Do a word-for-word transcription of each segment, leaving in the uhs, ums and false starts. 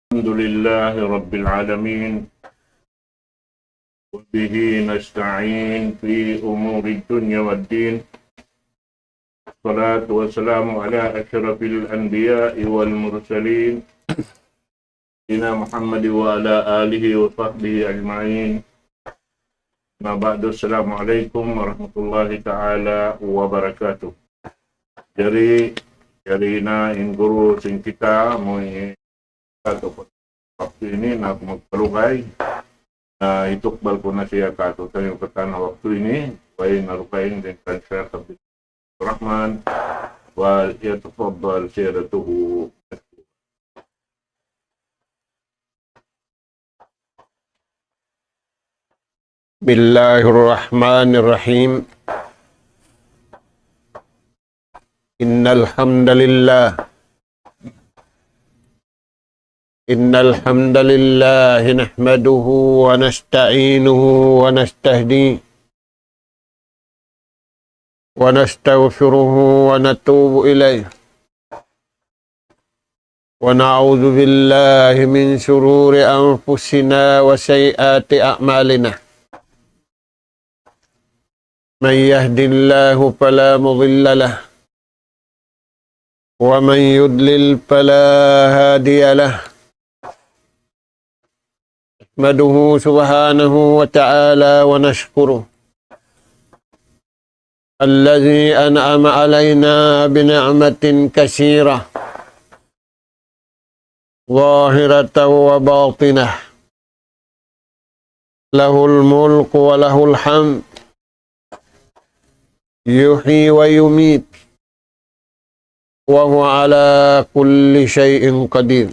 الحمد لله رب العالمين، وبه نستعين في أمور الدنيا والدين. الصلاة والسلام على أشرف الأنبياء والمرسلين، سيدنا محمد وعلى آله وصحبه أجمعين. أما بعد، السلام عليكم ورحمة الله تعالى وبركاته. Jari, jari na in guru sin kita, amu in kātu' waktu ini, na aku magpaluhay. Na hitukbal ku na siya kātu'niyu katan ha waktu ini, way na lukain dayn kan Sheikh Abdul Rahman, wa yatafaddal siyadatuhu. بسم الله الرحمن الرحيم. إن الحمد لله، إن الحمد لله نحمده ونستعينه ونستهديه ونستغفره ونتوب إليه، ونعوذ بالله من شرور أنفسنا وسيئات أعمالنا. من يهد الله فلا مضل له، ومن يضلل فلا هادي له. نحمده سبحانه وتعالى ونشكره الذي أنعم علينا بنعمة كثيرة ظاهرة وباطنة، له الملك وله الحمد، يحيي ويميت، وهو على كل شيء قدير.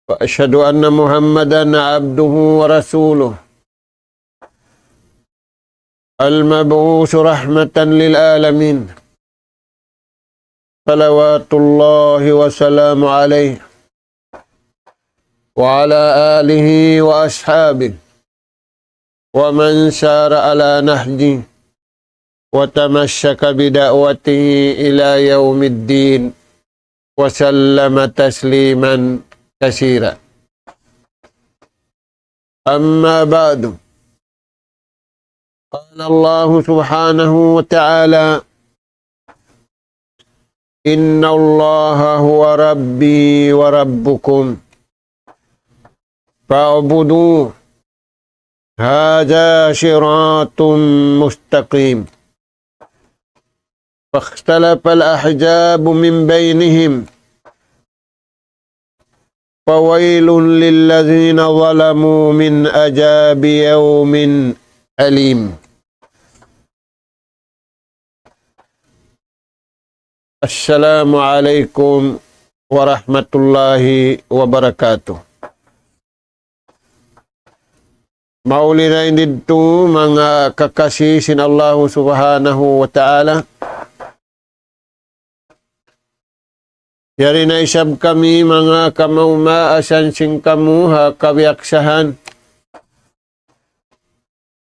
وأشهد أن محمدا عبده ورسوله، المبعوث رحمة للعالمين، صلوات الله وسلامه عليه وعلى آله وأصحابه ومن سار على نهجه وتمسك بدعوته إلى يوم الدين، وسلم تسليما كثيرا. أما بعد، قال الله سبحانه وتعالى: إن الله هو ربي وربكم فاعبدوه، هذا صراط مستقيم. فاختلف الأحزاب من بينهم، فويل للذين ظلموا من عذاب يوم أليم. السلام عليكم ورحمة الله وبركاته. Mauli na in didtu manga kakasi sin Allahu Subhanahu wa Ta'ala. Yari na isab kami manga kamaumaasan sin kamu ha kabiyaksahan.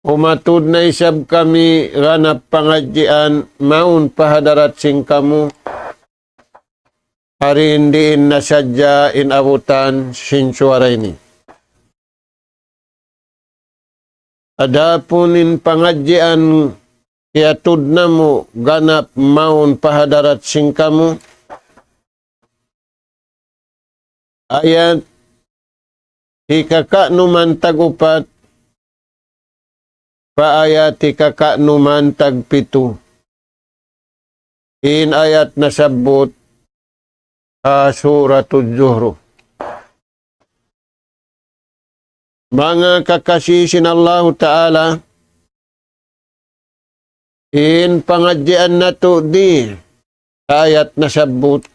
Umatud na isab kami ganap pangadjian mawn pa hadarat sin kamu. Hari in diin na sadja in abutan sin suwara ini. Adapun in pangadjian kiyatud namu' ganap mawn pa hadarat sin kamu. Ayat hikaka'numan tag-upat pa ayat hikaka'numan tagpitu. In ayat nasabbut ha Suratul Zuhruf. Manga kakasi sin Allahu Ta'ala, in pangadjian natu' di ha ayat nasabbut,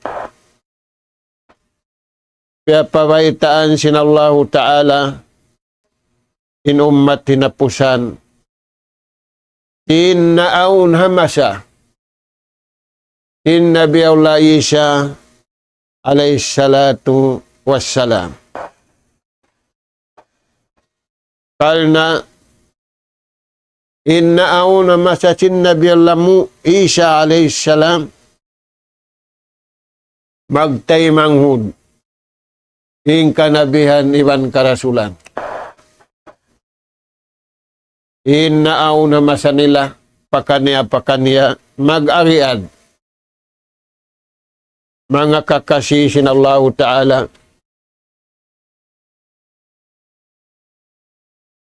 piyapabaytaan sin Allahu Ta'ala in ummat hinapusan. Di' naawn ha masa sin Nabi Allah Isa alayhi salatu wassalam. Karna' in naawn ha masa sin Nabi Allah mu Isa alayhi salam, magtaymanghud. in kanabihan iban karasulan. In naawn ha masa nila, pakaniya-pakaniya, mag-ariad. Manga kakasi sin Allahu Ta'ala.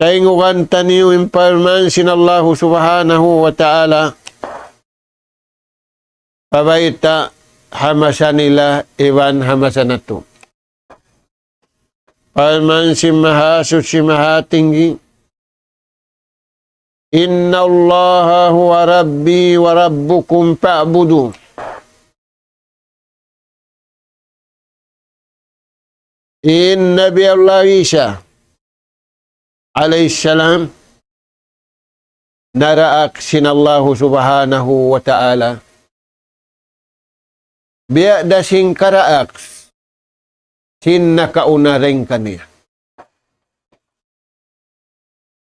Tayngugan taniyu in parman sin Allahu Subhanahu wa Ta'ala. Pabayta' ha masa nila iban ha masa natu'. Parman sin Mahasuchi Mahatinggi, إن الله هو ربي وربكم فاعبدوه. In Nabi Allah Isa alayhi salam naraak sin Allahu Subhanahu wa Ta'ala. Biya' da sin karaak sin nakauna dayn kaniya.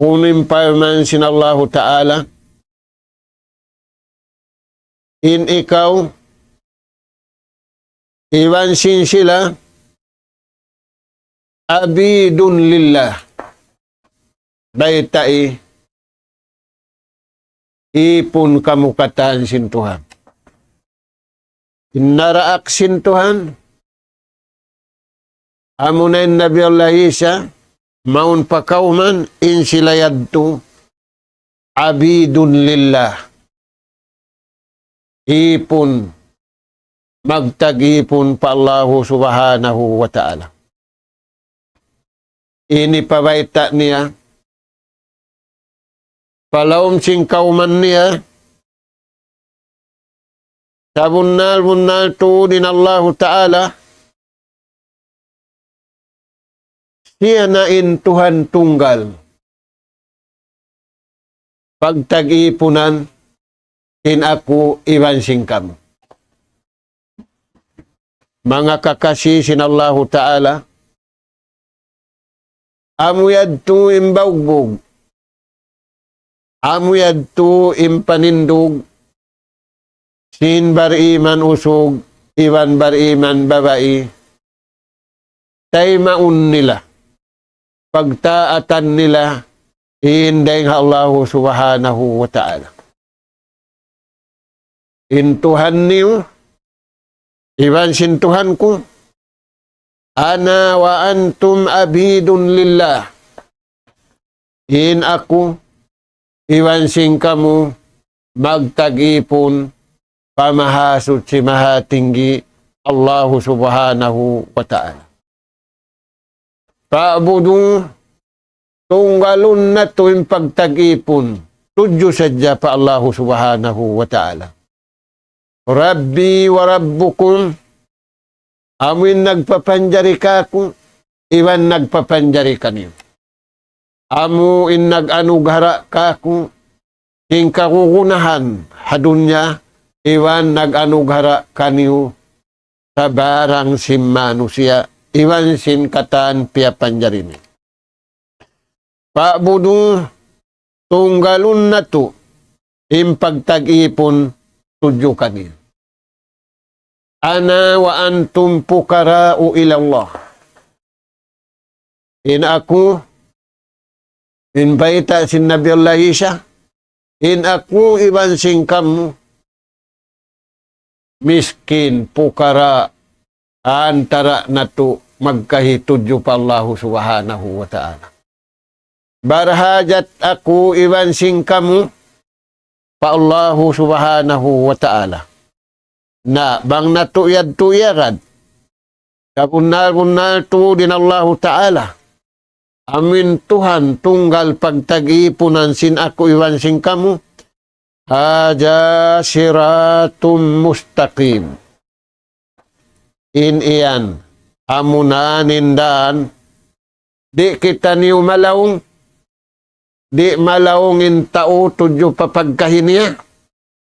Unu in parman sin Allahu Ta'ala, in ikaw, iban sin sila, عبيد لله. Baytai, ipun kamu katan sin Tuhan. In naraak sin Tuhan, amuna in Nabi Allah Isa, mawn pa kawman, in sila yadtu, عبيد لله. Ipun, magtag-ipun pa Allahu Subhanahu wa Ta'ala. Ini pabayta' niya, pa lawm sin kawman niya, sabunnal-bunnal tuud in Allahu Ta'ala, siya na in Tuhan tunggal. Pagtag-ipunan in aku iban sin kamu. Manga kakasi sin Allahu Ta'ala, amu yadtu in baugbug, amu yadtu in panindug, sin bariman usug, iban bariman babai, taymaun nila, pagtaatan nila, in dayn ha Allahu Subhanahu wa Ta'ala. In Tuhan niyu, iban sin Tuhan ku, أنا وأنتم عبيد لله. In aku, iban sin kamu, magtag-ipun pa Mahasuchi Mahatinggi Allahu Subhanahu wa Ta'ala. فاعبدوه, tunggalun natu' in pagtag-ipun, tudju sadja pa Allahu Subhanahu wa Ta'ala. ربي وربكم, amu in nagpapanjari kaku', iban nagpapanjari kaniyu. Amu in nag-anughara kaku', sin kagunahan ha dunya, iban nag-anughara kaniyu, sabarang sin manusiya', iban sin katan piyapanjari niya. فاعبدوه, tunggalun natu' in pagtag-ipun tudju kaniya. أنا وأنتم فقراء إلى الله. In aku, in bayta' sin Nabi Allah Isa, in aku iban sin kamu, miskin, pukara, antara natu' magkahi tudju pa Allahu Subhanahu wa Ta'ala. Barhajat aku iban sin kamu pa Allahu Subhanahu wa Ta'ala. Na, bang natu' yadtu iyagad, sabunnal-bunnal tuud in Allahu Ta'ala, amu in Tuhan tunggal pagtag-ipunan sin aku iban sin kamu, هذا صراط مستقيم. In yan, amunan in dan, di' kitaniyu malaung, di' malaung in tau tudju pa pagkahi niya,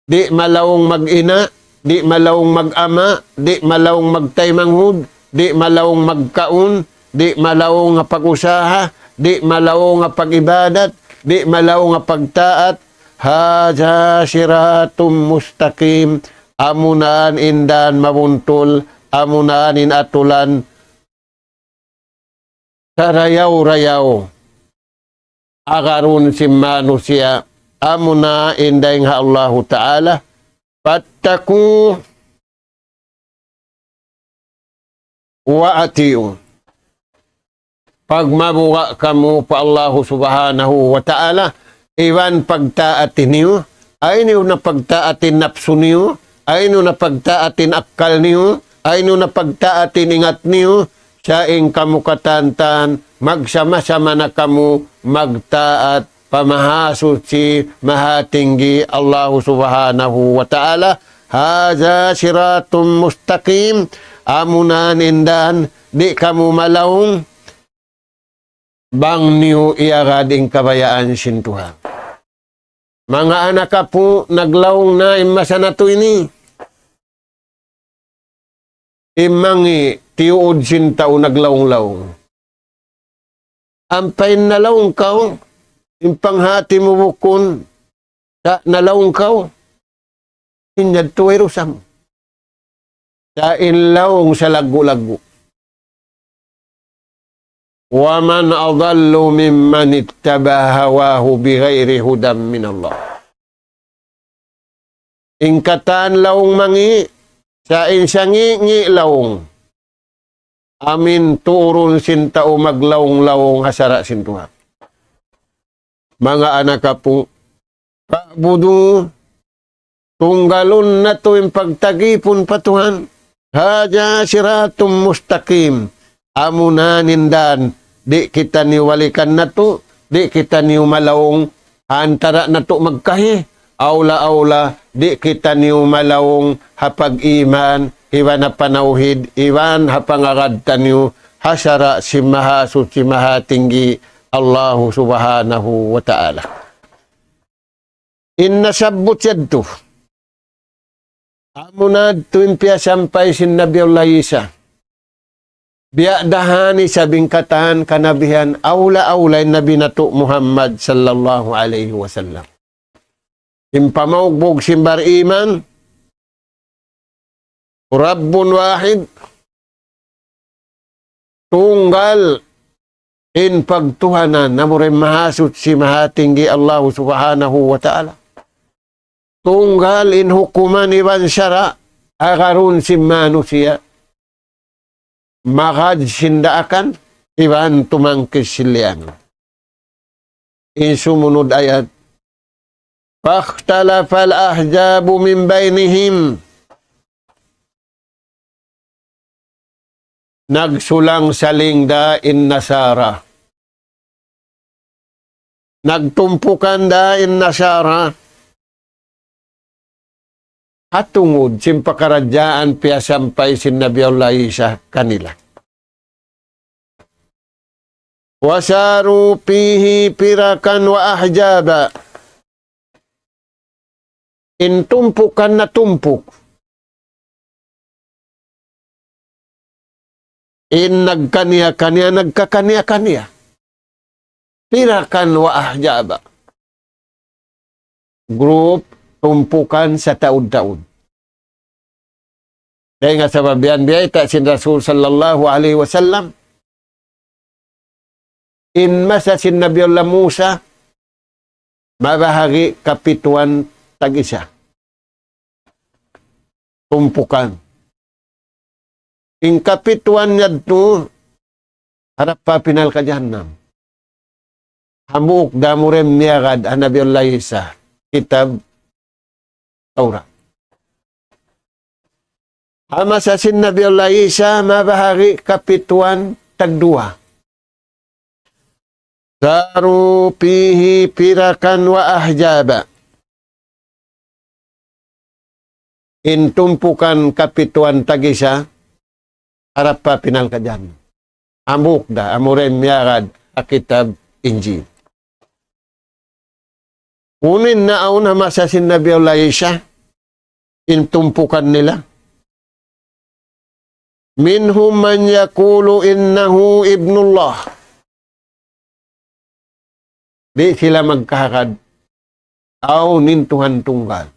di' malaung mag-ina', di' malaung mag-ama', di' malaung magtaymanghud, di' malaung magkaun, di' malaung ha pag-usaha, di' malaung ha pag-ibadat, di' malaung ha pagtaat. هذا صراط مستقيم. Amunan in dan mabuntul, amunan in atulan sarayaw-rayaw agarun sin manusiya', amuna in dayn ha Allahu Ta'ala, فاتقوا وأطيعون. Pagmabuga' kamu pa Allahu Subhanahu wa Ta'ala, iban pagtaati niyu, ayaw niyu na pagtaati napsu niyu, ayaw niyu na pagtaati akkal niyu, ayaw niyu na pagtaati ingat niyu, sa' in kamu katan-katan, magsama-sama na kamu magtaat pa Mahasuchi, Mahatinggi, Allahu Subhanahu wa Ta'ala. هذا صراط مستقيم. Amuna in dan, di' kamu malaung, bang niyu iyagad in kabayaan sin Tuhan. Manga anak apu', naglaung na in masa natu' ini. In mangi', tiyuud sin tau naglaung-laung. Ampa in nalaung kaw, in panghati mu bukun, sa' nalaung kaw, in yadtu way rusa mu. Sa' in laung salaggu'-laggu'. ومن أضل ممن اتبع هواه بغير هدى من الله. In katan laung mangi', sa' in sangi'-ngi' laung. Amuin tuurun sin tau maglaung-laung ha sara' sin Tuhan. Manga anak apu', فاعبدوا, tunggalun natu' in pagtagipun pa Tuhan. هذا صراط مستقيم. Amuna in dan, di' kitaniyu balikan natu', di' kitaniyu malaung, antara natu' magkahi, awla-awla, di' kitaniyu malaung ha pag-iman, iban ha panawhid, iban ha pangagad taniyu, ha sara' sin Mahasuchi Mahatinggi, Allahu Subhanahu wa Ta'ala. In nasabbut yadtu. Amuna yadtu in piyasampay sin Nabi Allah Isa. Biya' da ha ini sabab in katan kanabihan awla-awla in Nabi natu' Muhammad sallallahu alayhi wasallam. In pamaugbug sin bar-iman, رب واحد, tunggal in pagtuhanan, amura in Mahasuchi Mahatinggi Allahu Subhanahu wa Ta'ala. Tunggal in hukuman iban sara', agarun sin manusiya', magad sin daakan, iban tumangkis sin liyangan. In sumunud ayat, فاختلف الأحزاب من بينهم. Nagsulang-saling da in Nasara. Nagtumpukan da in Nasara. Ha tungud sin pakaradjaan piyasampay sin Nabi Allah Isa kanila. وصاروا فيه فرقا وأحزابا. In tumpukan natumpuk. In nagkaniya-kaniya, nagkakaniya-kaniya. فرقا وأحزابا. Group, tumpukan sataud-taud. Dayn ha sabab yan, biyayta' sin Rasul sallallahu alayhi wasallam, in masa sin Nabi Allah Musa, mabahagi' kapituan tag-isa. Tumpukan. In kapituan yadtu, harap pa pinal ka jahannam. Hambuuk da amura in miyagad ha Nabi Allah Isa, kitab Tawrat. Ha masa sin Nabi Allah Isa, mabahagi' kapituan tagduwa. صاروا فيه فرقا وأحزابا. In tumpukan kapituan tag-isa, harap pa pinal ka jahannam. Hambuuk da, amura in miyagad ha kitab Injil. Unu in naawn ha masa sin Nabi Allah Isa, in tumpukan nila. منهم من يقول إنه ابن الله. Di' sila magkahagad, awn in Tuhan tunggal.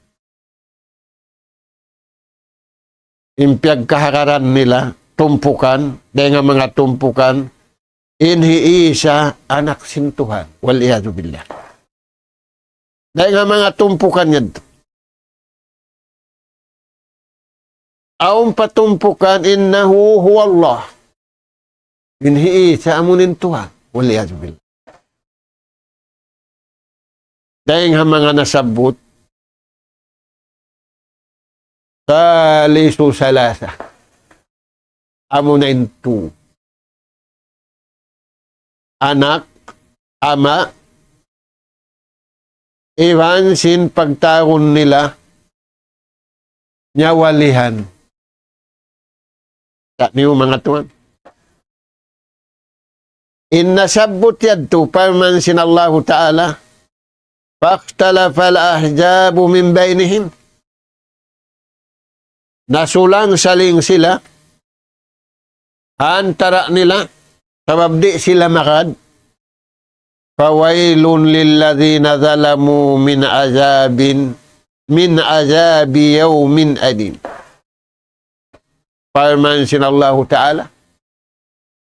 In piyagkahagaran nila, tumpukan, dayn ha manga tumpukan, in hi Isa anak sin Tuhan. والعياذ بالله. Dayn ha manga tumpukan yadtu. Awn pa tumpukan إنه هو الله. In hi Isa amu in Tuhan. والعياذ بالله. Dayn ha manga nasabbut, ثالث ثلاثة. Amu na in tū. Anak, ama', iban sin pagtawagun nila nyawalihan. Taniyu manga tuwan. In nasabbut yadtu, parman sin Allahu Ta'ala, فاختلف الأحزاب من بينهم. Nasulang-saling sila, ha antara' nila, sabab di' sila magad. فويل للذين ظلموا من عذاب، من عذاب يوم أليم. Parman sin Allahu Ta'ala,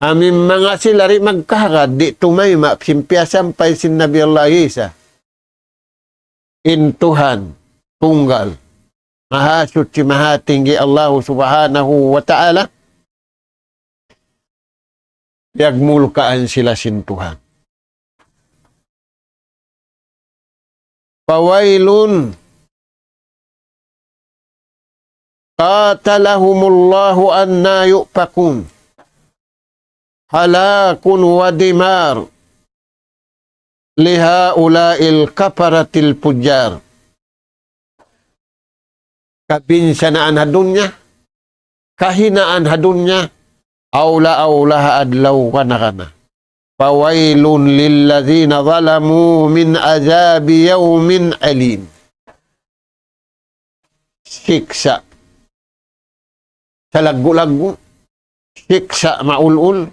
amu in manga sila di' magkahagad, di' tumayma', sin piyasampay sin Nabi Allah Isa in Tuhan tunggal, Mahasuchi, Mahatinggi Allahu Subhanahu wa Ta'ala, piyagmulkaan sila sin Tuhan. فويل، قاتلهم الله، أنى يؤفكون. هلاك ودمار لهؤلاء الكفرة الفجار. Kabinsanaan ha dunya, kahinaan ha dunya, awla-awla ha adlaw kana-kana. فويل للذين ظلموا من عذاب يوم أليم. Siksa' salaggu'-laggu', siksa' maul-ul,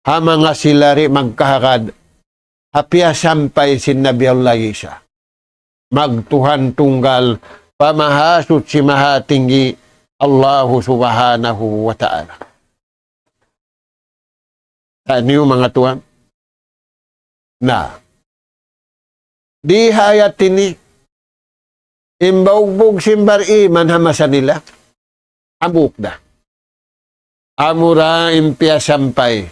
ha manga sila di' magkahagad ha piyasampay sin Nabi Allah Isa. Magtuhan tunggal, pa Mahasuchi Mahatinggi, Allahu Subhanahu wa Ta'ala. Taniyu manga tuwan. Na, di ha ayat ini, in baugbug sin bariman ha masa nila, hambuuk da. Amura in piyasampay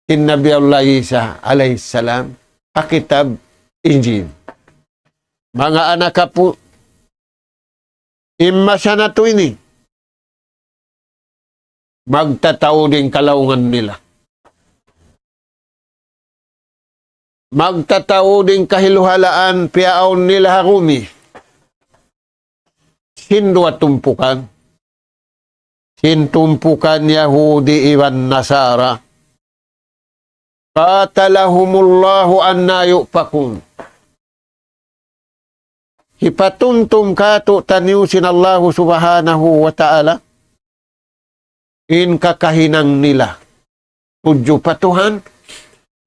sin Nabi Allah Isa alayhi salam ha kitab Injil. Manga anak apu', in masa natu' ini, magtataud in kalaungan nila. Magtataud in kahiluhalaan piyaawn nila ha gumi. Sin duwa tumpukan. Sin tumpukan Yahudi iban Nasara. قاتلهم الله أنى يؤفكون. Hipatumtum kātu'niyu sin Allahu Subhanahu wa Ta'ala in kakahinang nila tudju pa Tuhan,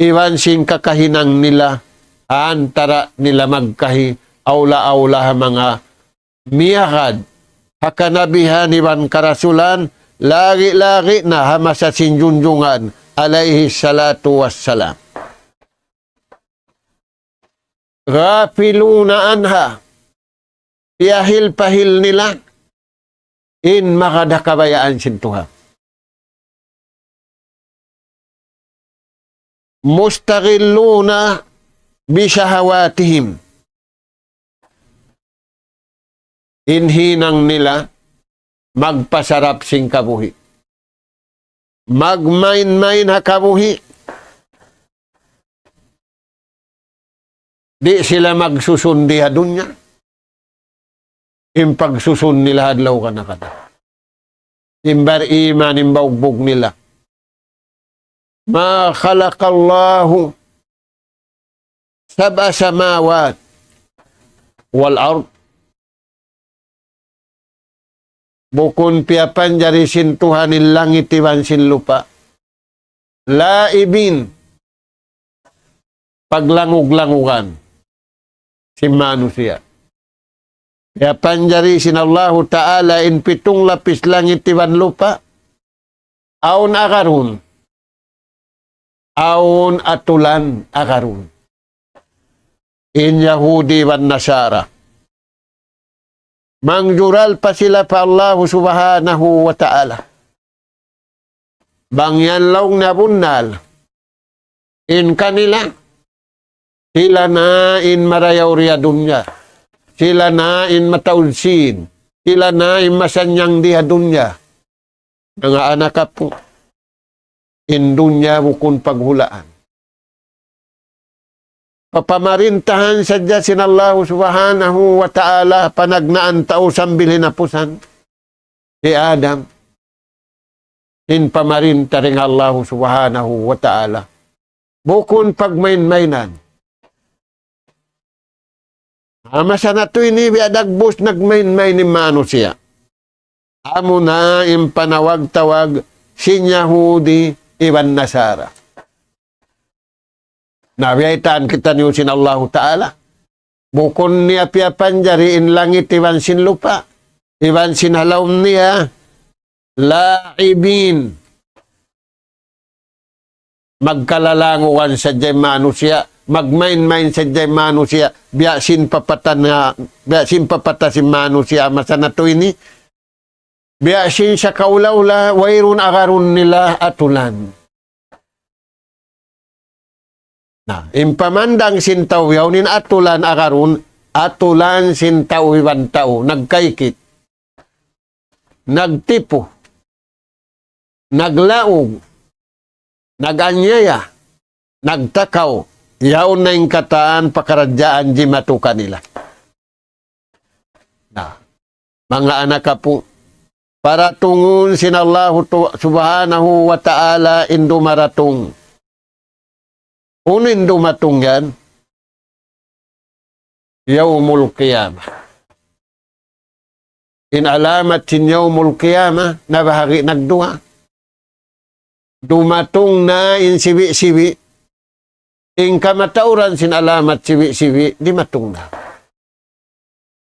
iban sin kakahinang nila ha antara' nila magkahi awla-awla ha manga miyagad ha kanabihan iban karasulan, lagi'-lagi' na ha masa sin junjungan, alayhi salatu wassalam. غافلون عنها. Piyahil-pahil nila in manga da kabayaan sin Tuhan. مشتغلون بشهواتهم. In hinang nila magpasarap sin kabuhi'. Magmain-main ha kabuhi'. Di' sila magsusundi ha dunya. In pagsusun nila ha adlaw kana-kana. In bariman, in baugbug nila. ما خلق الله سبع سماوات والأرض. Bukun piyapanjari sin Tuhan in langit iban sin lupa'. لاعبين. Paglangug-langugan sin manusiya'. Piyapanjari sin Allahu Ta'ala in pitung lapis langit iban lupa'. Awn agarun. awn atulan agarun. In Yahudi iban Nasara. Mangjural pa sila pa Allahu Subhanahu wa Ta'ala. Bang yan laung niya bunnal. In kanila, sila na in marayaw di ha dunya. Sila na in mataud sīn. Sila na in masannyang di ha dunya. Manga anak apu', in dunya bukun paghulaan. Papamarintahan sadja sin Allahu Subhanahu wa Ta'ala panagnaan tau sambil hinapusan. Hi Adam, in pamarinta dayn ha Allahu Subhanahu wa Ta'ala. Bukun pagmain-mainan. Ha masa natu' ini biya' dagbus nagmain-main in manusiya'. Amuna in panawag-tawag sin Yahudi iban Nasara. Na biyaytaan kitaniyu sin Allahu Ta'ala. Bukun niya piyapanjari in langit iban sin lupa'. Iban sin ha lawm niya. La'ibin. Magkalalangugan sadja in manusiya', magmain-main sadja in manusiya', biya' sin papatay na, biya' sin papatay sin manusiya' masa natu' ini, biya' sin sakaula-ula, wayruun agarun nila atulan. Na, in pamandang sin tau yaun in atulan agarun, atulan sin tau iban tau, nagkaikit, nagtipu, naglaug, nag-anyaya, nagtakaw, yaun na in katan pakaradjaan jimatu kanila. Na, manga anak apu', paratungun sin Allahu tu-, Subhanahu wa Ta'ala in dumaratung. Unu in dumatung yan? Yawmul Qiyamah. In alamat sin Yawmul Qiyamah, nabahagi' nagduwa. Dumatung na in sibi'-sibi'. In kamatauran sin alamat sibi'-sibi', dimatung na.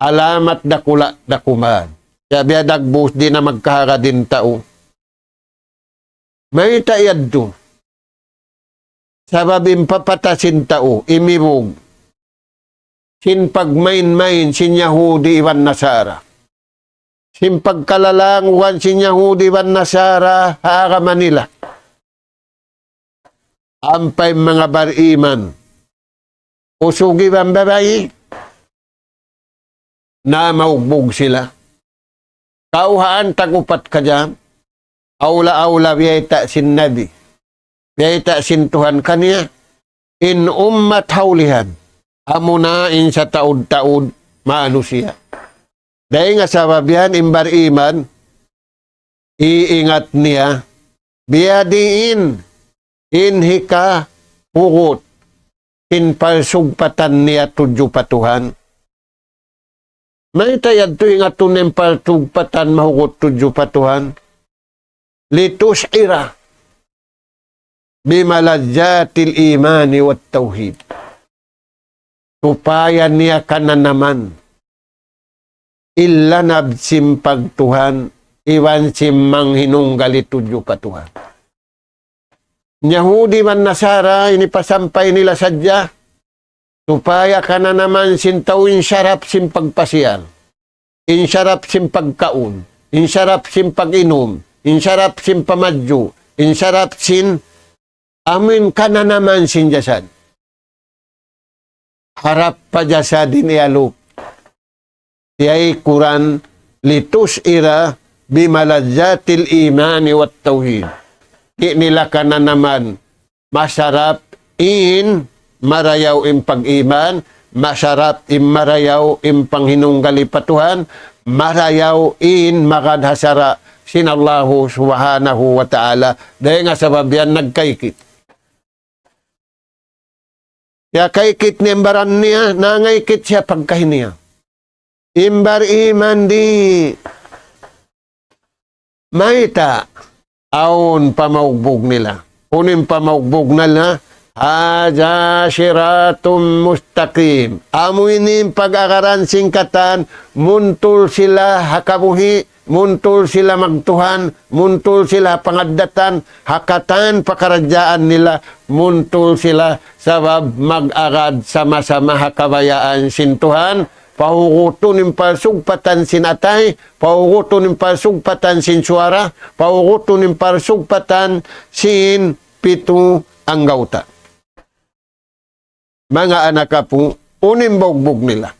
Alamat dakula' dakuman. Sa' biya' dagbus di' na magkahagad in tau. Mayta' yadtu? Sabab in papatay sin tau, imibug. Sin pagmain-main, sin Yahudi iban Nasara. Sin pagkalalangugan, sin Yahudi iban Nasara, ha agama nila. Ampa in manga bariman. Usug iban babai. Na maugbug sila. Kauhaan tag-upat ka jam. Awla-awla biyayta' sin Nabi. Biyayta' sin Tuhan kaniya. In ummat hawlihan. Amuna in sataud-taud manusiya'. Dayn ha sabab yan in bariman, iingat niya, biyadiin in hikahugut sin palsugpatan niya tudju pa Tuhan. Mayta' yadtu ingatun in palsugpatan mahugut tudju pa Tuhan? لتشعر بملذات الإيمان والتوحيد. Supaya niya kananaman in lanab sin pagtuhan iban sin manghinunggali tudju pa Tuhan. Yahudi iban Nasara, ini pasampay nila sadja. Supaya kananaman sin tau in sarap sin pagpasiyal, in sarap sin pagkaun, in sarap sin pag-inum, in sarap sin pamadju, in sarap sin amin kananaman sin jasad. Harap pa jasad in iyalup. Yay Qur'an, لتشعر بملذات الإيمان والتوحيد. Di' nila kananaman, masarap in marayaw in pag-iman, masarap in marayaw in panghinunggali pa Tuhan, marayaw in magad ha sara' sin Allahu Subhanahu wa Ta'ala. Dayn ha sabab yan nagkaikit. Siya kaikit niya in baran niya, nangaikit siya pagkahi niya. In bariman di' mayta' awn pamaugbug nila. Unu in pamaugbug nila, هذا صراط مستقيم. Amu ini in pag-agaran sin katan, muntul sila ha kabuhi', muntul sila magtuhan, muntul sila pangaddatan, ha katan pakaradjaan nila, muntul sila sabab mag-agad sama-sama ha kabayaan sin Tuhan, pahugutun in parsugpatan sin atay, pahugutun in parsugpatan sin suwara, pahugutun in parsugpatan sin pitu anggawta'. Manga anak apu', unu in baugbug nila?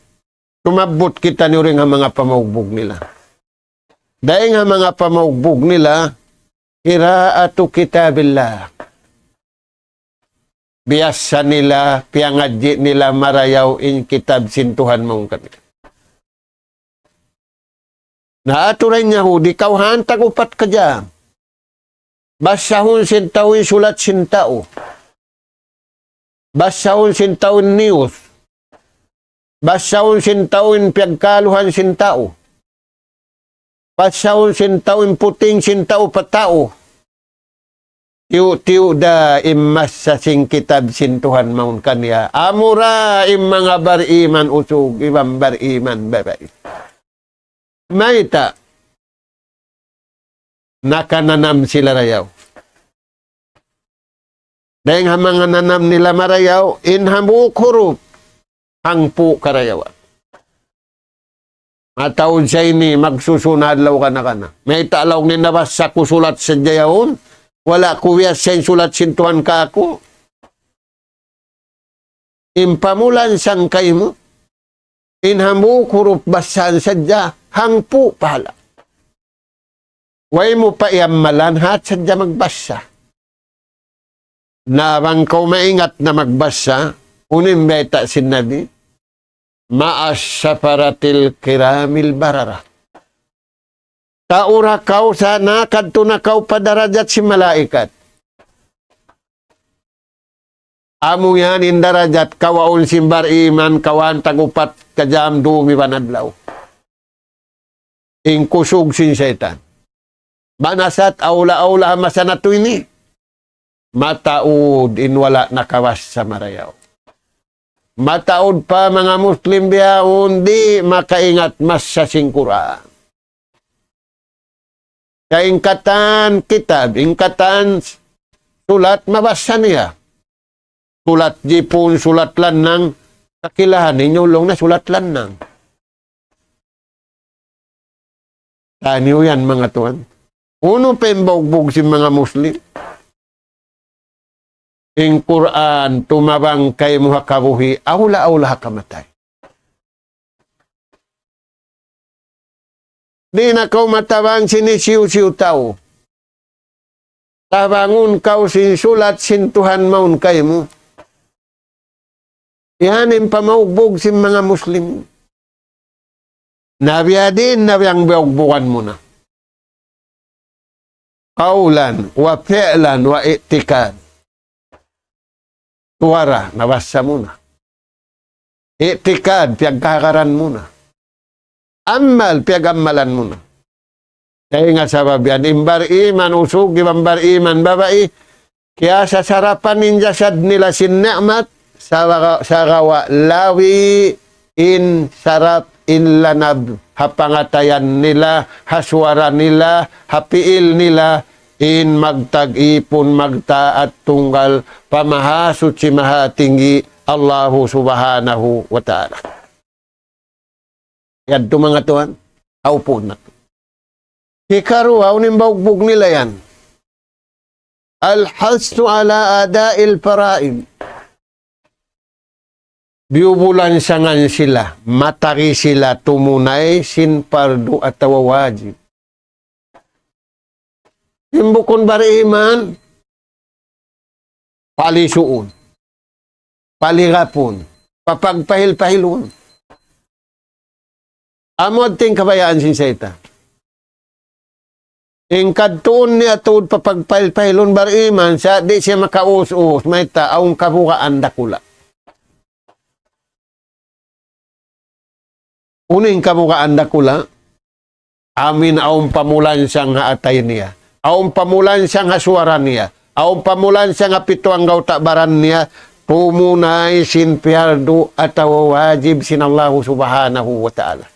Tumabbut kitaniyu dayn ha manga pamaugbug nila. Dayn ha manga pamaugbug nila, qira'atu kitabillah. Biyassa nila, piyangadji' nila marayaw in kitab sin Tuhan mawn kanila. Na aturan Yahudi, kawhaan tag-upat ka jam. Basahun sin tau in sulat sin tau. Basahun sin tau in news. Basahun sin tau in piyagkaluhan sin tau. Basahun sin tau in puting sin tau pa tau. Tiyu'-tiyu' da in massa sin kitab sin Tuhan mawn kaniya. Amura in manga bariman usug, iban bariman babai. Mayta'? Nakananam sila dayaw. Dayn ha manga nanam nila marayaw, in hambuuk hurup, hangpu' karayawan. Mataud sa ini, magsusun adlaw kana-kana. Mayta' laung niya nabassa ku sulat sadja yaun, wala' ku biyassa in sulat sin Tuhan kāku'. In pamulan sangkay mu, in hambuuk hurup bassahan sadja, hangpu' pahala. Way mu pa iyammalan, hat sadja magbassa. Na bang kaw maingat na magbassa, unu in bayta' sin Nabi, مع السفرة الكرام البررة. Taura kaw sa nakadtu na kaw pa darajat sin malaikat. Amu yan in darajat kawaun sin bariman kawhaan tag-upat ka jam dum iban adlaw. In kusug sin saytan. Banasat awla-awla ha masa natu' ini. Mataud in wala' nakabassa marayaw. Mataud pa manga Muslim bihaun di' makaingat massa sin Qur'an. Sa' in katan kitab, in katan sulat mabassa niya. Sulat Jipun, sulat Lannang, kakilahan niyu laung niya sulat Lannang. Taniyu yan, manga tuwan. Unu pa in baugbug sin manga Muslim? In Qur'an, tumabang kaymu ha kabuhi', awla-awla ha kamatay. Di' na kaw matabang sin hisiyu-siyu tau. Tabangun kaw sin sulat sin Tuhan mawn kaymu. Yan in pamaugbug sin manga Muslim. Na biya' diin na biyang biyaugbugan mu na. قولا وفعلا واعتقادا. Suwara, nabassa mu na. I'tikad, piyagkahagaran mu na. Amal, piyag-amalan mu na. Dayn ha sabab yan, in bariman usug, iban bariman babai, kiyasasarapan in jasad nila sin ni'mat, sarawa-, sarawa labi in sarap in lanab ha pangatayan nila, ha suwara nila, ha piil nila, in magtag-ipun, magtaat tunggal pa Mahasuchi Mahatinggi, Allahu Subhanahu wa Ta'ala. Yadtu manga tuwan, hawpun natu'. Hikaruwa, unu in baugbug nila yan? الحث على أداء الفرائض. Biyubulansangan sila, matari sila tumunay sin pardu atawa wajib. In bukun bariman, palisuun, palirapun, papagpahil-pahilun. Amu in kabayaan sin saytan. In kadtuun niya tuud papagpahil-pahilun bariman, sa' di' siya makaus-us, mayta', awn kabugaan dakula'. Unu in kabugaan dakula'? Amu in awn pamulansang ha atay niya. Awn pamulansang ha suwara niya. Awn pamulansang ha pitu anggawta' baran niya. Tumunay sin piyardu atawa wajib sin Allahu Subhanahu wa Ta'ala.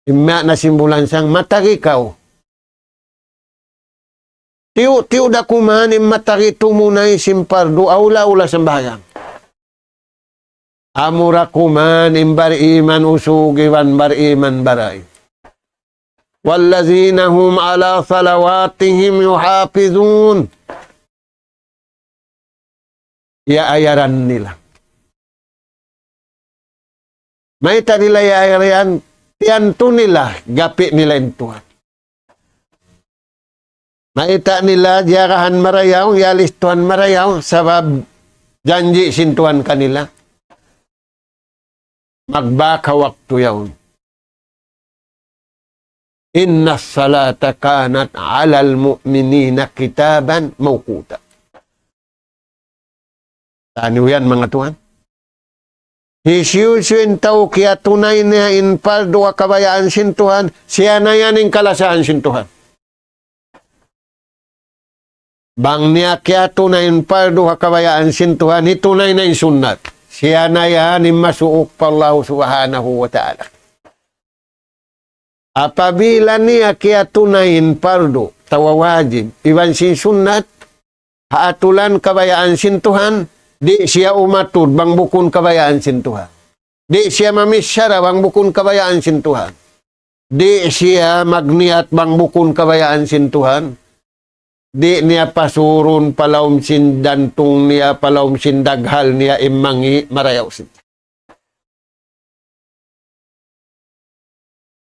In maana sin bulansang, matagi kaw. Tiyu'-tiyu' da kuman in matagi tumunay sin pardu awla-awla sambahayang. Amura kuman in bariman usug iban bariman babai. والذين هم على صلواتهم يحافظون. Iyaayaran nila. Mayta' nila iyaayaran? Tiyantu nila, gapi' nila in Tuhan. Mayta' nila diyagahan marayaw, iyalistuhan marayaw, sabab janji' sin Tuhan kanila. Magbaka waktu yaun. إن الصلاة كانت على المؤمنين كتابا موقوتا. Taniyu yan, manga tuwan. Hisiyu-siyu in tau kiyatunay niya in pardu ha kabayaan sin Tuhan, siya na yan in kalasahan sin Tuhan. Bang niya kiyatunay in pardu ha kabayaan sin Tuhan, hitunay na in sunnat. Siya na yan in masuuk pa Allah Subhanahu wa Ta'ala. Apabila niya kiyatunay in pardu, atawa wajib, iban sin sunnat, ha atulan kabayaan sin Tuhan, di' siya umatud bang bukun kabayaan sin Tuhan. Di' siya mamichara bang bukun kabayaan sin Tuhan. Di' siya magniyat bang bukun kabayaan sin Tuhan. Di' niya pasurun pa lawm sin jantung niya, pa lawm sin daghal niya, in mangi' marayaw sin.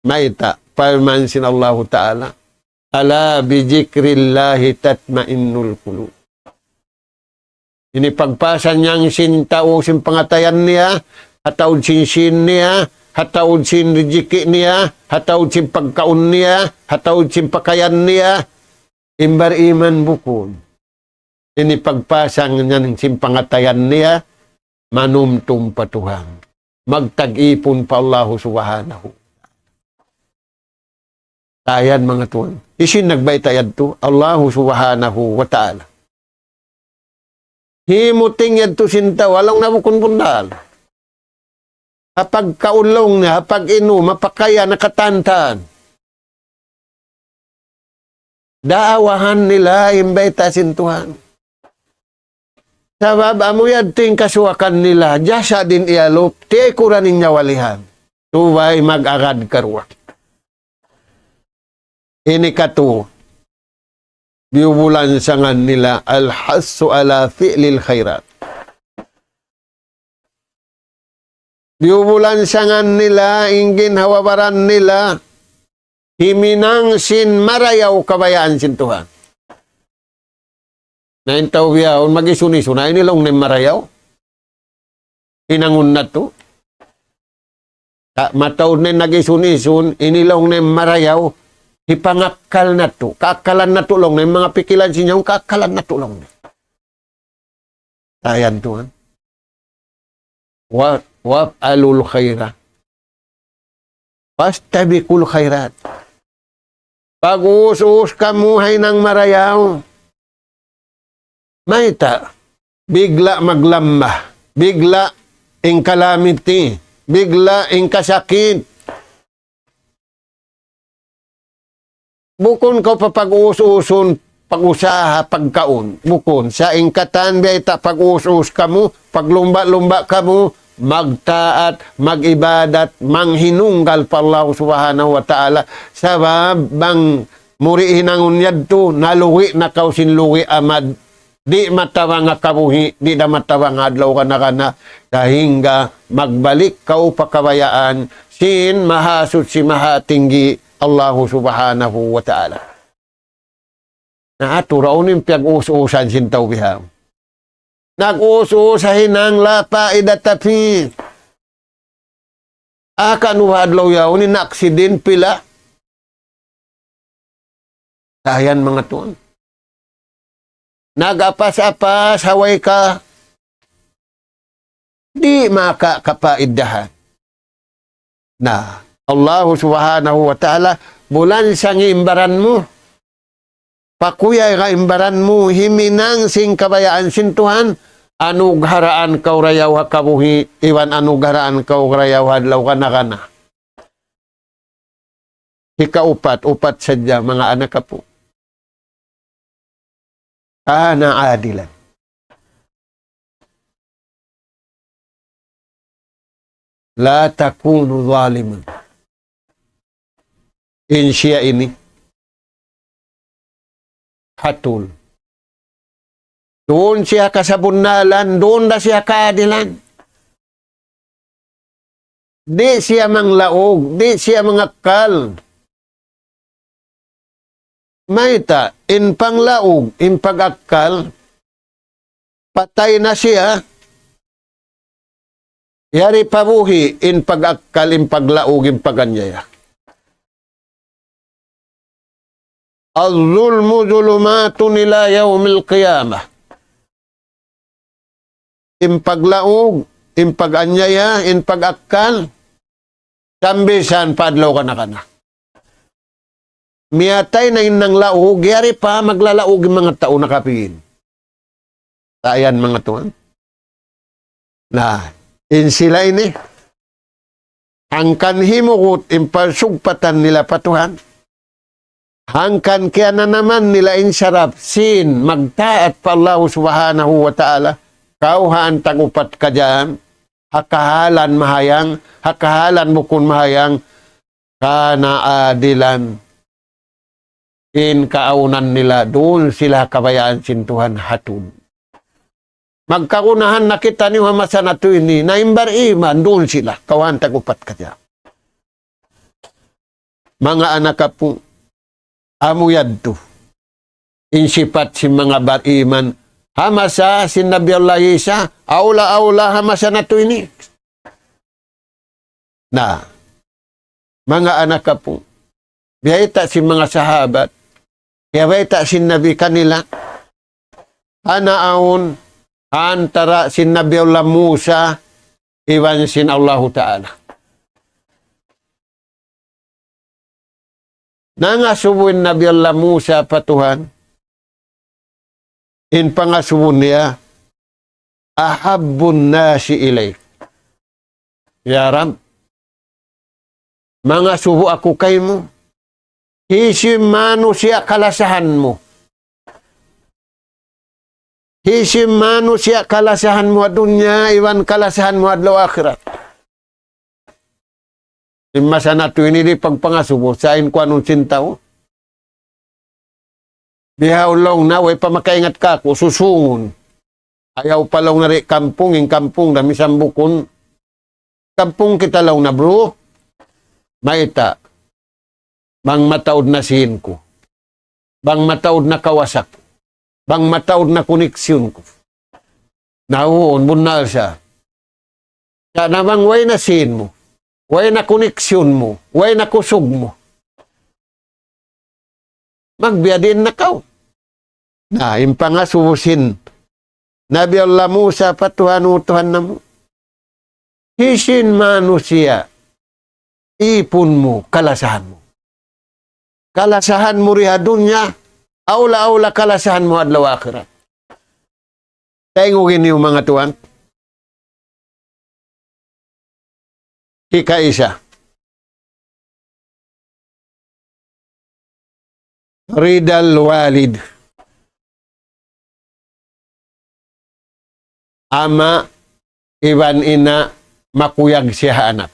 Mayta', parman sin Allahu Ta'ala, ألا بذكر الله تطمئن القلوب. Ini pagpasan niya sin tau sin pangatayan niya, ha taud sin sīn niya, ha taud sin rijiki' niya, ha taud sin pagkaun niya, ha taud sin pakayan niya, in bariman bukun. Ini pagpasan niya sin pangatayan niya, manumtum pa Tuhan. Magtag-ipun pa Allahu Subhanahu. Tayan, manga tuwan. Hisiyu in nagbayta' yadtu? Allahu Subhanahu wa Ta'ala. Himuting yadtu sin tau, laung niya bukun bundal. Ha pagkaun laung niya, ha pag-inum, ha pakayan, ha katantan. Daawahan nila in bayta' sin Tuhan. Sabab amu yadtu in kasuwakan nila, jasad in iyalup, tikuran in nyawalihan. Subay mag-agad karuwa. Ini katu, biyubulansangan nila الحث على فعل الخيرات. Biyubulansangan nila, in ginhawa-baran nila, himinang sin marayaw kabayaan sin Tuhan. Na in tau bihaun mag-isun-isun, na ini laung niya marayaw. Hinangun natu'. Ka-, mataud na in nag-isun-isun, ini laung niya marayaw, hipangakkal natu'. Kaakkalan natu' laung niya, manga pikilan sin yaun, kaakkalan natu' laung niya. Tayan tuwan. Wa-, وافعلوا الخيرات فاستبقوا الخيرات. Pag-uus-uus kamu ha hinang marayaw. Mayta', bigla' maglamma, bigla' in calamity, bigla' in kasakit. Bukun kaw papag-uus-uusun, pag-usaha, pagkaun. Bukun. Sa' in katan biya' ta pag-uus-uus kamu, paglumba'-lumba' kamu, magtaat, mag-ibadat, manghinunggal pa Allah Subhanahu wa Ta'ala. Sabab bang mu di' hinangun yadtu, nalugi' na kaw sin lugi' amad. Di' matabang ha kabuhi', di' da matabang ha adlaw kana-kana, sahingga magbalik kaw pa kabayaan sin Mahasuchi Mahatinggi Allahu Subhanahu wa Ta'ala. Na atu ra unu in piyag-uus-uusan sin tau bihaun. Nag-uus-uus ha hinang la faidata fi. Aka nu ha adlaw yaun in aksidin pila. Tayan manga tuwan. Nag-apas-apas ha way ka. Di' makakapaidahan. Na, Allahu Subhanahu wa Ta'ala, bulansangi in baran mu. Pakuyay ka in baran mu, himinang sin kabayaan sin Tuhan, anugharaan kaw rayaw ha kabuhi', iban anugharaan kaw rayaw ha adlaw kana-kana. Hikaupat, upat sadja, manga anak apu'. كان عادلا لا يكون ظالما. In siya ini, hatul. Duun siya kasabunnalan, duun da siya kaadilan. Di' siya manglaug, di' siya mangakkal. Mayta', in panglaug, in pag-akkal, patay na siya, yari pa buhi', in pag-akkal, in paglaug, in pag-anyaya. الظلم ظلمات إلى يوم القيامة. In paglaug, in pag-anyaya, in pag-akkal, sambisan pa adlaw kana-kana. Miyatay na in nanglaug, yari pa maglalaug in manga tau nakapiin. Sa' yan, manga tuwan. Na, in sila ini, hangkan himugut in pagsugpatan nila pa Tuhan. Hangkan kiyananaman nila in sarap sin magtaat pa Allah Subhanahu wa Ta'ala. Kawhaan tag-upat kajan, ha kahalan mahayang, ha kahalan bukun mahayang, كان عادلا. In kaawnan nila, duun sila kabayaan sin Tuhan hatud. Magkagunahan na kitaniyu ha masa natu' ini, na in bar-iman, duun sila, kawhaan tag-upat kajan. Manga anak apu', amu yadtu in sipat sin manga bar-iman ha masa sin Nabi Allah Isa, awla-awla ha masa natu' ini. Na, manga anak apu', biyayta' sin manga sahabat, biyayta' sin Nabi kanila, ha naawn ha antara' sin Nabi Allah Musa iban sin Allahu Ta'ala. Nangasubu in Nabi Allah Musa pa Tuhan, in pangasubu niya, أحب الناس إليك. Ya Rabb, mangasubu aku kaymu, hisiyu in manusiya' kalasahan mu. Hisiyu in manusiya' kalasahan mu ha dunya, iban kalasahan mu ha adlaw akhirat. In masa natu' ini di' pagpangasubu, sa' in kuanun sin tau. Bihaun laung na, way pa makaingat kāku', susungun. Ayaw pa laung na di' kampung, in kampung da misan bukun kampung kita laung na, bro. Mayta', bang mataud na sīn ku. Bang mataud na kawasa ku. Bang mataud na koneksyon ku. Na huun, bunnal sa. Sa' na bang way na sīn mu, way na koneksyon mu, way na kusug mu, magbiya' diin na kaw. Na, in pangasubu sin Nabi Allah Musa pa Tuhan, "O Tuhan namu', hisiyu in manusiya' ipun mu, kalasahan mu? Kalasahan mu di ha dunya, awla-awla kalasahan mu adlaw akhirat." Tayngugi niyu manga tuwan. Hikaisa. رضا الوالد. Ama' iban ina' makuyag siya ha anak.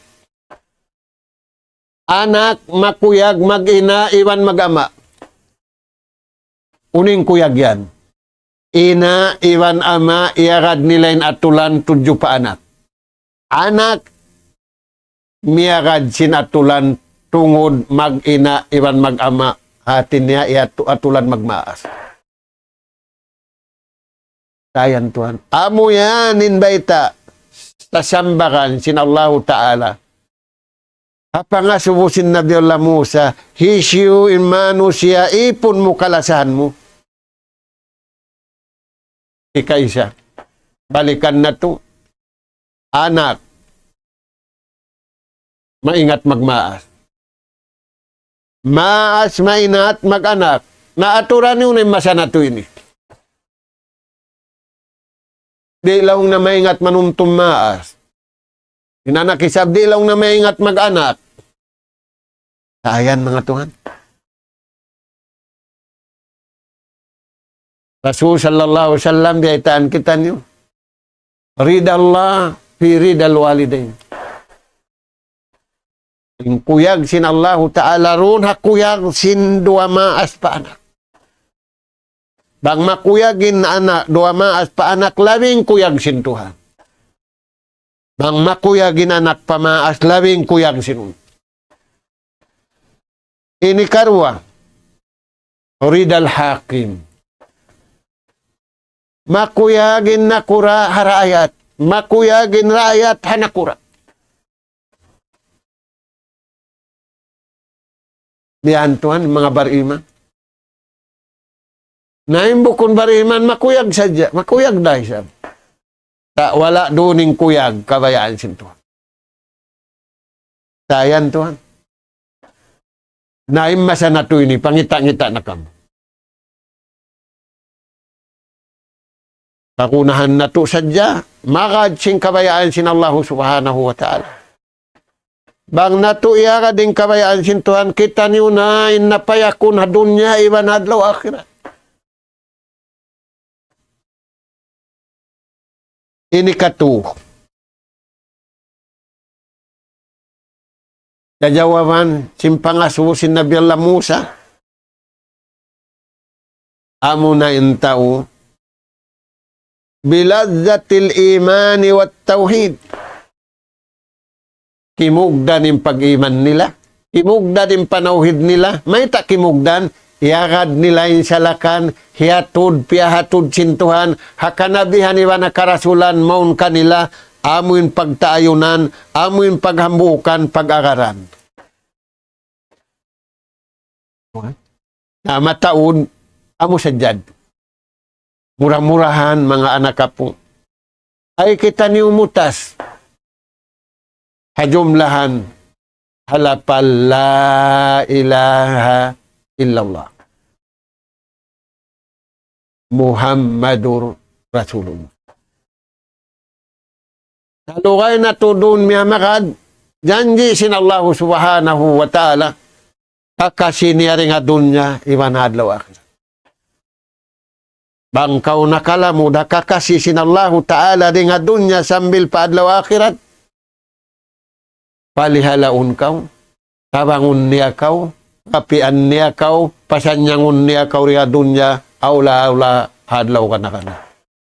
Anak makuyag mag-ina' iban mag-ama'. Unu in kuyag yan? Ina' iban ama' iyagad nila in atulan tudju pa anak. Anak miyagad sin atulan tungud mag-ina' iban mag-ama', hati niya iyatu-, atulan magmaas. Sa' yan tuwan. Amu yan in bayta' sa sambagan sin Allahu Ta'ala. Ha pangasubu sin Nabi Allah Musa, hisiyu in manusiya' ipun mu, kalasahan mu? Hikaisa. Balikan natu'. Anak. Maingat magmaas. Maas, maingat mag-anak. Na aturan niyu na in masa natu' ini. Di' laung na maingat manumtum maas. In anak isab di' laung na maingat mag-anak. Sa' yan, manga tuwan. Rasul sallallahu alayhi wasallam, biyaytaan kitaniyu. رضا الله في رضا الوالدين. In kuyag sin Allahu Ta'ala duun ha kuyag sin duwa maas pa anak. Bang makuyag in anak, duwa maas pa anak, labi in kuyag sin Tuhan. Bang makuyag in anak pa maas, labi in kuyag sin Tuhan. Ini karuwa, رضا الحاكم. Makuyag in nakura' ha raayat. Makuyag in raayat ha nakura'. Biya' yan tuwan, manga bariman. Na in bukun bariman, makuyag sadja, makuyag da isab. Sa' wala' duun in kuyag, kabayaan sin Tuhan. Sa' yan tuwan. Na in masa natu' ini, pangita'-ngita' na kamu. Kagunahan natu' sadja, magad sin kabayaan sin Allahu Subhanahu wa Ta'ala. Bang natu' iyagad in kabayaan sin Tuhan, kitaniyu na in napayakun ha dunya iban adlaw akhirat. Ini katu. Kajawaban sin pangasubu sin Nabi Allah Musa. Amuna in tau بلذة الإيمان والتوحيد. Kimugdan in pag-iman nila. Kimugdan in panawhid nila. Mayta' kimugdan? Iyagad nila in salakan, hiyatud, piyahatud sin Tuhan, ha kanabihan iban ha karasulan mawn kanila, amu in pagtaayunan, amu in paghambuukan, pag-agaran. Na mataud, amu sadja. Mura-murahan, manga anak apu'. Ay kitaniyu mutas. Ha jumlahan, ha lapal لا إله إلا الله محمد رسول الله. Salugay natu' duun miyamagad, janji' sin Allahu Subhanahu wa Ta'ala, kakasi niya dayn ha dunya, iban adlaw akhirat. Bang kaw nakalamud ha kakasi sin Allahu Ta'ala dayn ha dunya sambil pa adlaw akhirat, palihalaun kaw, tabangun niya kaw, kapian niya kaw, pasanyangun niya kaw dayn ha dunya, awla-awla ha adlaw kana-kana.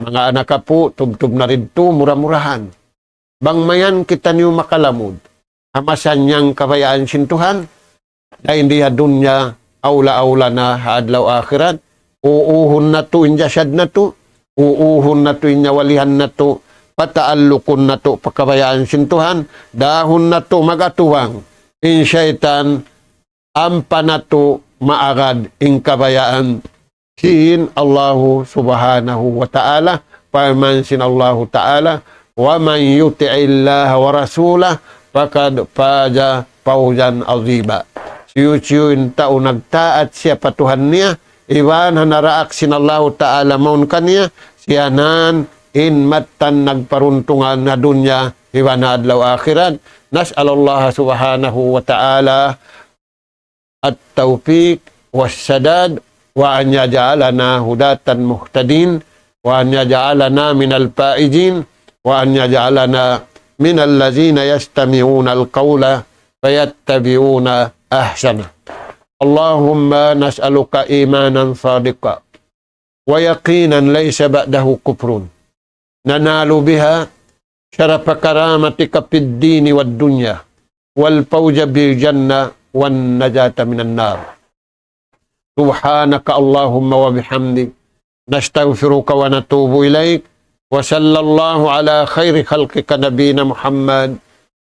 Manga anak apu', tubtub na didtu, mura-murahan. Bang mayan kitaniyu makalamud ha masanyang kabayaan sin Tuhan, dayn di ha dunya, awla-awla na ha adlaw akhirat, uuhun natu' in jasad natu', uuhun natu' in nyawalihan natu', pataallukun natu' pa kabayaan sin Tuhan, dahun natu' mag-atubang in saytan, ampa natu' maagad in kabayaan sin Allahu Subhanahu wa Ta'ala, parman sin Allahu Ta'ala, ومن يطع الله ورسوله فقد فاز فوزا عظيما. Siyu-siyu in tau nagtaat siya pa Tuhan niya, iban ha naraak sin Allahu Ta'ala mawn kaniya, siya yan in mattan nagparuntungan ha dunya, iban ha adlaw akhirat. نسأل الله سبحانه وتعالى التوفيق والسداد، وأن يجعلنا هداة مهتدين، وأن يجعلنا من الفائزين، وأن يجعلنا من الذين يستمعون القول فيتبعون أحسنه. اللهم نسألك إيمانا صادقا ويقينا ليس بعده كفر، ننال بها شرف كرامتك في الدين والدنيا، والفوز بالجنة والنجاة من النار. سبحانك اللهم وبحمدك، نستغفرك ونتوب إليك، وصلى الله على خير خلقك نبينا محمد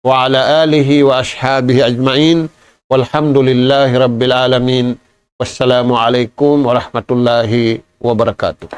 وعلى آله وأصحابه أجمعين، والحمد لله رب العالمين. والسلام عليكم ورحمة الله وبركاته.